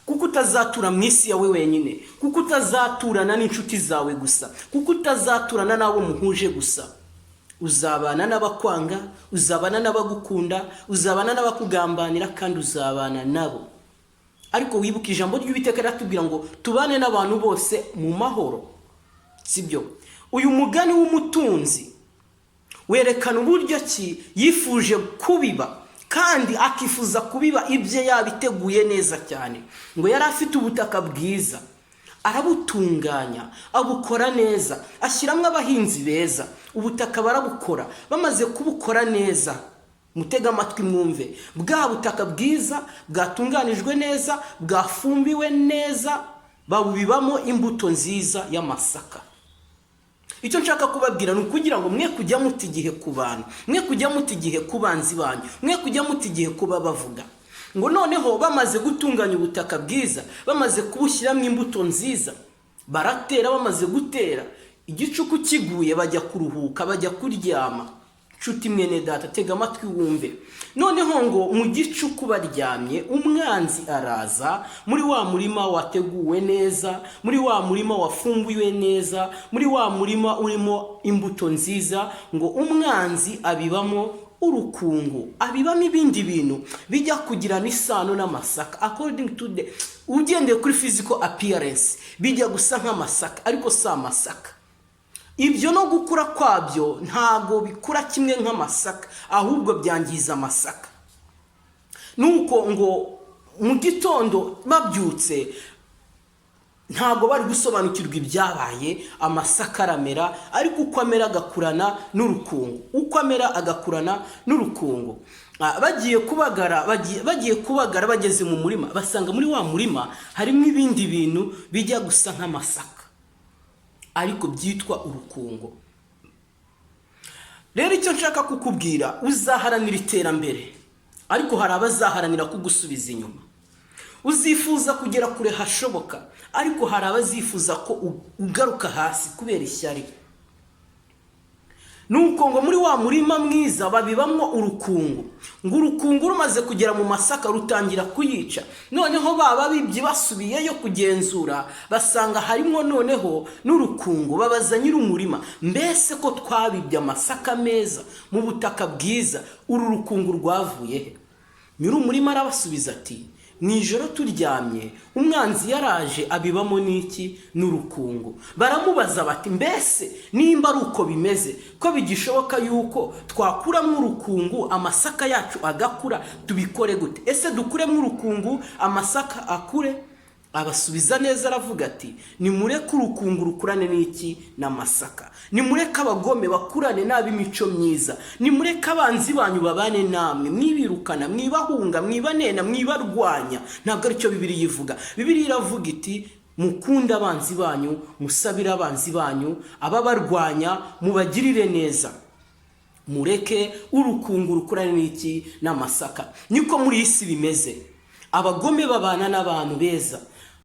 Kuko utazatura mu isi yawe wenyine, kuko utazaturana n'inshuti zawe gusa, kuko utazaturana n'abo muhuje gusa. Uzabana n'abakwanga, uzabana n'abagukunda, uzabana n'abakugambanira, kandi uzabana nabo. Ariko wibuke ijambo ry'Uwiteka riratubwira ngo tubane n'abantu bose mu mahoro, sibyo? Uyu mugani w'umutunzi werekana uburyo ki yifuje kubiba, kandi akifuza kubiba ibye yabiteguye neza cyane. Ngo yari afite ubutaka bwiza, arabutunganya, abukora neza, ashyiramo abahinzi beza. Ubutaka barabukora. Bamaze kubukora neza, mutege amatwi mwumve, bwa butaka bwiza bwatunganijwe neza, bwafumbiwe neza, babubibamo imbuto nziza y'amasaka. Icyo nshaka kubabwira ni ukugira ngo mwe kujya muta igihe ku bantu, mwe kujya muta igihe ku banzi banyu, mwe kujya muta igihe kuba bavuga ngo. Noneho bamaze gutunganya ubutaka bwiza, bamaze kubushyiramo imbuto nziza, baratera. Bamaze gutera, igicuku kiguye bajya kuruhuka, bajya kuryama. Nshuti mwene data, tega amatwi wumve. Noneho ngo mu gicuku baryamye, umwanzi araza muri wa murima wateguwe neza, muri wa murima wafumbiwe neza, muri wa murima urimo imbuto nziza. Ngo umwanzi abibamo urukungu, abibamo ibindi bintu bijya kugirana isano n'amasaka. According to the, ugendeye kuri physical appearance, bijya gusa nk'amasaka, ariko si amasaka. Ibyo no gukura kwabyo ntago bikura kimwe nk'amasaka, ahubwo byangiza amasaka. Nuko ngo mu gitondo babyutse, ntabwo bari gusobanukirwa ibyabaye. Amasaka aramera, ariko uko amera agakurana n'urukungu, uko amera agakurana n'urukungu. Bagiye kubagara, bagiye kubagara, bageze mu murima basanga muri wa murima harimo ibindi bintu bijya gusa nk'amasaka, ariko byitwa urukungu. Rero icyo nshaka kukubwira, uzaharanira iterambere, ariko hari abazaharanira kugusubiza inyuma. Uzifuza kugera kure hashoboka, ariko hari abazifuza ko ugaruka hasi kubera ishyari. Nuko ngo muri wa murima mwiza babibamwo urukungu. Ngo urukungu rumaze kugera mu masaka rutangira kuyica. Noneho baba bibye basubiyeyo kugenzura, basanga harimo noneho n'urukungu. Babaza nyir'umurima: "Mbese ko twabibye amasaka meza mu butaka bwiza, uru rukungu rwavuye he?" Nyir'umurima arabasubiza ati: "Mu ijoro turyamye, umwanzi yaraje abibamo n'iki? N'urukungu." Baramubaza bati: "Mbese nimba ari uko bimeze, ko bigishoboka yuko twakuramo urukungu amasaka yacu agakura, tubikore gute? Ese dukuremo urukungu amasaka akure?" Abasubiza neza, aravuga ati: "Nimureke urukungu rukurane n'iki? N'amasaka. Nimureke abagome bakurane n'ab'imico myiza. Nimureke abanzi banyu babane namwe. Mwibirukana, mwibahunga, mwibanena, mwibarwanya." Ntabwo aricyo Bibiliya ivuga. Bibiliya iravuga iti: "Mukunde abanzi banyu, musabire abanzi banyu, ababarwanya mubagirire neza." Mureke urukungu rukurane n'iki? N'amasaka. Niko muri iyi si bimeze. Abagome babana n'abantu beza.